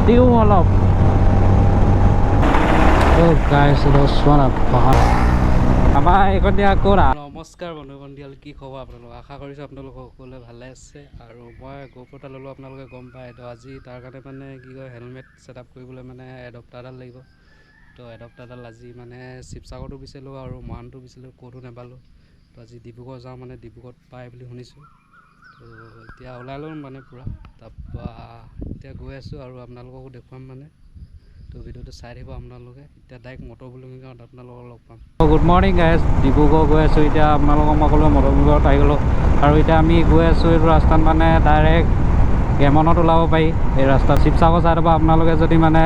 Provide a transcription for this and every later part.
দিওঁ অলপ। গাইছ, চোৱা না বাগান আমাৰ এইকণতে আকৌ। নমস্কাৰ বন্ধু বান্ধৱীসকল, কি খবৰ আপোনালোক? আশা কৰিছোঁ আপোনালোক সকলোৱে ভালে আছে। আৰু মই গ'প্ৰ এটা ল'লোঁ, আপোনালোকে গম পায়। তো আজি তাৰ কাৰণে মানে কি কয়, হেলমেট ছেট আপ কৰিবলৈ মানে এডপ্টাৰডাল লাগিব। তো এডপ্টাৰডাল আজি মানে শিৱসাগৰতো বিচাৰিলোঁ আৰু মৰাণতো বিচাৰিলোঁ, ক'তো নাপালোঁ। তো আজি ডিব্ৰুগড় যাওঁ, মানে ডিব্ৰুগড়ত পায় বুলি শুনিছোঁ। তো এতিয়া ওলাই ল'ম মানে পূৰা, তাৰপৰা এতিয়া গৈ আছোঁ আৰু আপোনালোককো দেখুৱাম মানে। তো ভিডিঅ'টো চাই থাকিব আপোনালোকে। এতিয়া ডাইৰেক্ট মটৰ বুলুঙি গাঁৱত আপোনালোকক লগ পাম। গুড মৰ্ণিং গাইজ, ডিব্ৰুগড় গৈ আছোঁ এতিয়া। আপোনালোকক মই ক'লোঁ মটৰ বুলুঙত আহি গ'লোঁ। আৰু এতিয়া আমি গৈ আছোঁ এইটো ৰাস্তাত, মানে ডাইৰেক্ট গেমনত ওলাব পাৰি এই ৰাস্তাত। শিৱসাগৰ ছাইডৰ পৰা আপোনালোকে যদি মানে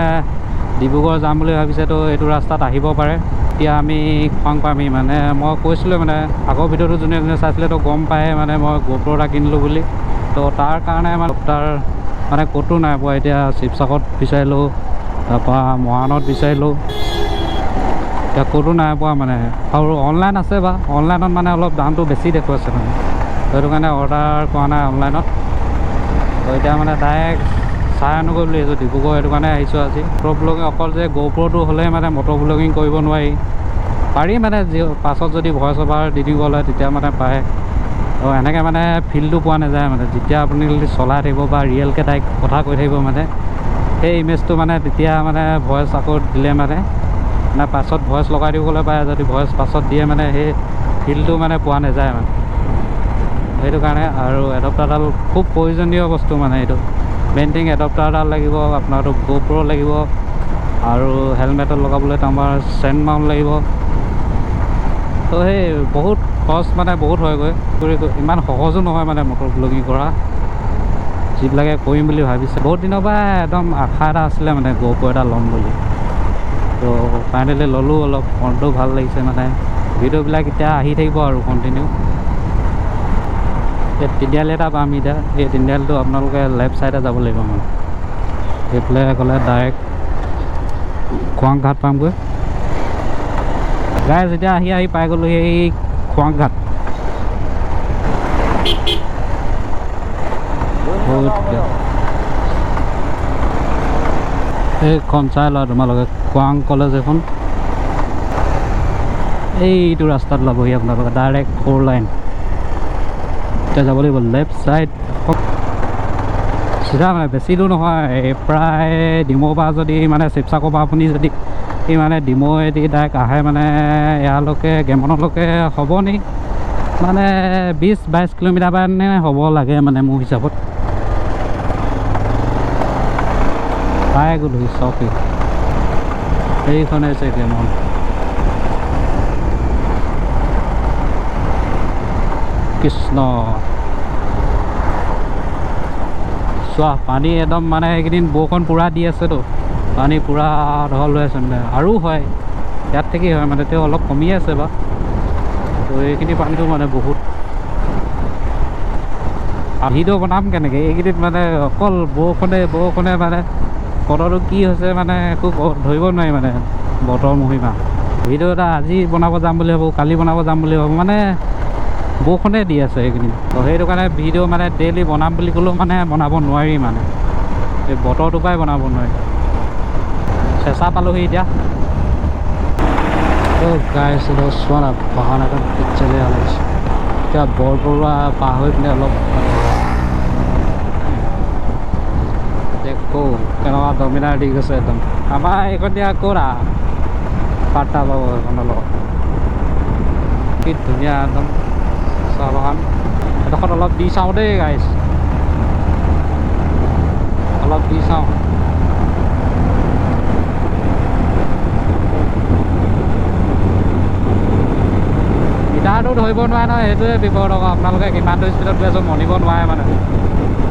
ডিব্ৰুগড় যাম বুলি ভাবিছে, তো এইটো ৰাস্তাত আহিব পাৰে। এতিয়া আমি খোৱাং পামহি। মানে মই কৈছিলোঁ, মানে আগৰ ভিডিঅ'টো যোনে যোনে চাইছিলে তো গম পায় মানে মই গ'প্ৰ এটা কিনিলোঁ বুলি। তো তাৰ কাৰণে মানে তাৰ মানে ক'তো নাই পোৱা। এতিয়া শিৱসাগৰত বিচাৰিলোঁ, তাৰপৰা মৰাণত বিচাৰিলোঁ, এতিয়া ক'তো নাই পোৱা মানে। আৰু অনলাইন আছে বা অনলাইনত মানে অলপ দামটো বেছি দেখুৱাইছে মানে, সেইটো কাৰণে অৰ্ডাৰ কৰা নাই অনলাইনত। তো এতিয়া মানে ডাইৰেক্ট চাই আনোগৈ বুলি আহিছোঁ ডিব্ৰুগড়, সেইটো কাৰণে আহিছোঁ আজি। মটৰ ব্লগিং অকল যে গ'প্ৰটো হ'লে মানে মটৰ ব্লগিং কৰিব নোৱাৰি, পাৰি মানে, যি পাছত যদি ভইচ অভাৰ দি দিব লাগে তেতিয়া মানে পাৰে। তো এনেকৈ মানে ফিলটো পোৱা নাযায় মানে, যেতিয়া আপুনি যদি চলাই থাকিব বা ৰিয়েলকৈ তাইক কথা কৈ থাকিব মানে, সেই ইমেজটো মানে তেতিয়া মানে ভইচ আকৌ দিলে মানে, মানে পাছত ভইচ লগাই দিবলৈ পাৰে। যদি ভইচ পাছত দিয়ে মানে সেই ফিলটো মানে পোৱা নাযায় মানে, সেইটো কাৰণে। আৰু এডপ্টাৰডাল খুব প্ৰয়োজনীয় বস্তু মানে, এইটো মেইন থিং এডপ্টাৰডাল লাগিব, আপোনাৰতো গ'প্ৰ লাগিব, আৰু হেলমেটত লগাবলৈ আমাৰ চেন মাউণ্ট লাগিব। তো সেই বহুত খৰচ মানে বহুত হয়গৈ, ইমান সহজো নহয় মানে মটৰ ব্লগিং কৰা। যিবিলাকে কৰিম বুলি ভাবিছে, বহুত দিনৰ পৰা একদম আশা এটা আছিলে মানে গ'প্ৰ এটা ল'ম বুলি। তো ফাইনেলি ল'লোঁ, অলপ মনটো ভাল লাগিছে মানে। ভিডিঅ'বিলাক এতিয়া আহি থাকিব আৰু কণ্টিনিউ। এই তিনিআলি এটা পাম এতিয়া, এই তিনিআলিটো আপোনালোকে লেফ্ট ছাইডে যাব লাগিব মানে, সেইফালে গ'লে ডাইৰেক্ট খোৱাংঘাট পামগৈ। গাইজ, এতিয়া আহি আহি পাই গ'লোঁ সেই খোৱাংঘাট। এইখন চাই লোৱা তোমালোকে, খোৱাং কলেজ এখন। এইটো ৰাস্তাত ওলাবহি আপোনালোকে, ডাইৰেক্ট ফ'ৰ লাইন। এতিয়া যাব লাগিব লেফ্ট ছাইড চিধা, মানে বেছি দূৰ নহয়, এই প্ৰায় ডিমৌৰ পৰা যদি মানে শিৱসাগৰৰ পৰা আপুনি যদি এই মানে ডিমৌৱেদি ডাইৰেক্ট আহে মানে ইয়ালৈকে গেমনলৈকে হ'ব নি মানে 20-22 কিলোমিটাৰ মানে হ'ব লাগে মানে মোৰ হিচাপত। পাই গ'লোহি চকী, এইখনে হৈছে গেমন। কৃষ্ণ, চোৱা পানী একদম মানে এইকেইদিন বৰষুণ পূৰা দি আছেতো, পানী পূৰা ঢল হৈ আছে মানে। আৰু হয় ইয়াত থাকি হয় মানে, তেওঁ অলপ কমি আছে বাৰু। তো এইখিনি পানীটো মানে বহুত। ভিডিঅ' বনাম কেনেকৈ এইকেইদিন মানে, অকল বৰষুণে বৰষুণে মানে বতৰটো কি হৈছে মানে একো ধৰিব নোৱাৰি মানে, বতৰ মহিমা। ভিডিঅ' এটা আজি বনাব যাম বুলি ভাবোঁ, কালি বনাব যাম বুলি ভাবোঁ, মানে বৰষুণে দি আছে এইকেইদিন। তো সেইটো কাৰণে ভিডিঅ' মানে ডেইলি বনাম বুলি ক'লেও মানে বনাব নোৱাৰি মানে, এই বতৰটোৰ পৰাই বনাব নোৱাৰি। চেঁচা পালোহি এতিয়া। গাইছ, চোৱা না বাগান এখন পিকচাৰে লাগিছে। এতিয়া বৰবৰুৱা পাৰ হৈ পিনে অলপ দেখো কেনেকুৱা ডমিনাৰ দি গৈছে একদম। আমাৰ এইকণতে আকৌ পাত্তা পাব এইখনৰ লগত, কি ধুনীয়া একদম চাহ বাগান। এডোখৰত অলপ দি চাওঁ দেই গাইছ, অলপ দি চাওঁ। মিটাৰটো ধৰিব নোৱাৰে নহয়, সেইটোৱে বিপদ আকৌ। আপোনালোকে কিমানটো স্পীডত গৈ আছোঁ মনিব নোৱাৰে মানে।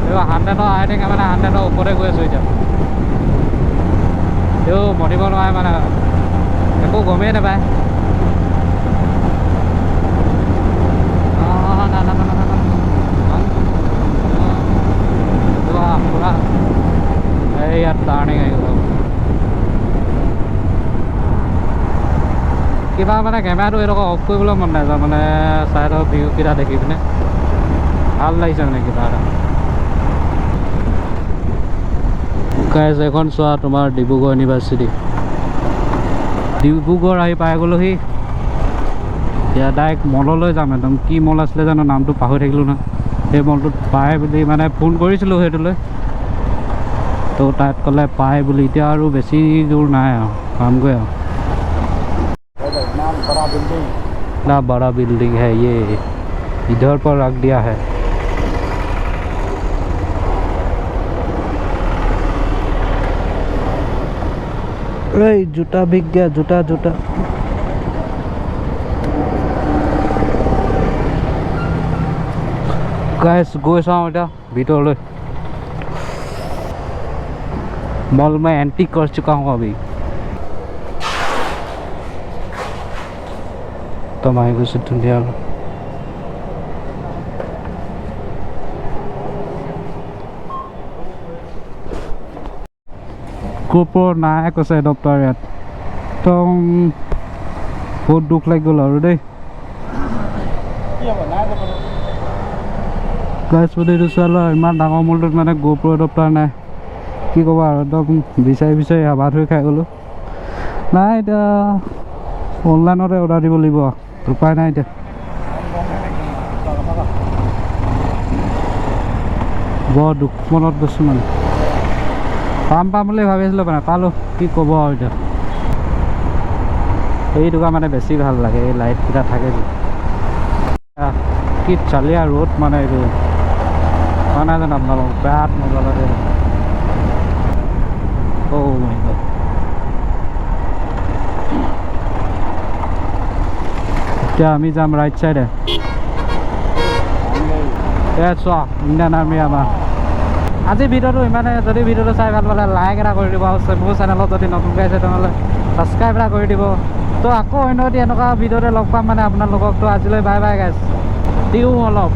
এই 100ৰ আই থিংক মানে 100ৰ ওপৰতে গৈ আছোঁ এতিয়া, তেওঁ মনিব নোৱাৰে মানে, একো গমেই নাপায়। পূৰা এই ইয়াত টাৰ্ণিং আহি গ'ল কিবা মানে, কেমেৰাটো এইডোখৰ অফ কৰিবলৈ মন নাযায় মানে, ছাইডৰ ভিউকেইটা দেখি পিনে ভাল লাগিছে মানে কিবা এটা। গাইজ এখন চোৱা তোমাৰ ডিব্ৰুগড় ইউনিভাৰ্চিটি। ডিব্ৰুগড় আহি পাই গ'লোহি। এতিয়া ডাইৰেক্ট মললৈ যাম। একদম কি মল আছিলে জানো, নামটো পাহৰি থাকিলোঁ নহয়। সেই মলটোত পায় বুলি মানে ফোন কৰিছিলোঁ সেইটোলৈ, তো তাত ক'লে পায় বুলি। এতিয়া আৰু বেছি দূৰ নাই আৰু, পামগৈ আৰু। इतना बड़ा बिल्डिंग है ये, इधर पर रख दिया है। अरे जूता भीग गया, जूता जूता। गाइस गৈ চাওঁ এতিয়া ভিতৰলৈ। मॉल में एंट्री कर चुका हूँ अभी। একদম আহি গৈছে ধুনীয়া। গোপ্ৰ নাই কৈছে এডপ্টাৰ ইয়াত। একদম বহুত দুখ লাগি গ'ল আৰু দেই। গাইজ মানে এইটো চোৱা, ইমান ডাঙৰ মলটোত মানে গোপ্ৰ এডপ্টাৰ নাই, কি ক'বা আৰু। একদম বিচাৰি বিচাৰি হাবাথুৰি খাই গ'লোঁ। নাই এতিয়া অনলাইনতে অৰ্ডাৰ দিব লাগিব, উপায় নাই এতিয়া। বৰ দুখ মনত গৈছোঁ মানে, পাম পাম বুলি ভাবি আছিলোঁ মানে পালোঁ, কি ক'ব আৰু এতিয়া। এই দোকান মানে বেছি ভাল লাগে, এই লাইটকেইটা থাকে যে। কি চালিয়া ৰ'দ মানে এইটো হোৱা নাই জানো আপোনালোক, বিৰাট মজা লাগে। Oh my God. এতিয়া আমি যাম ৰাইট চাইডে। এ চোৱা ইণ্ডিয়ান আৰ্মি আমাৰ। আজি ভিডিঅ'টো ইমানে। যদি ভিডিঅ'টো চাই ভাল পালে লাইক এটা কৰি দিব, আৰু মোৰ চেনেলত যদি নতুনকৈ আহিছে তেনেহ'লে ছাবস্ক্ৰাইব এটা কৰি দিব। তো আকৌ অন্য এটি এনেকুৱা ভিডিঅ'তে লগ পাম মানে আপোনালোকক। তো আজিলৈ বাই বাই গাইজ, দিওঁ অলপ।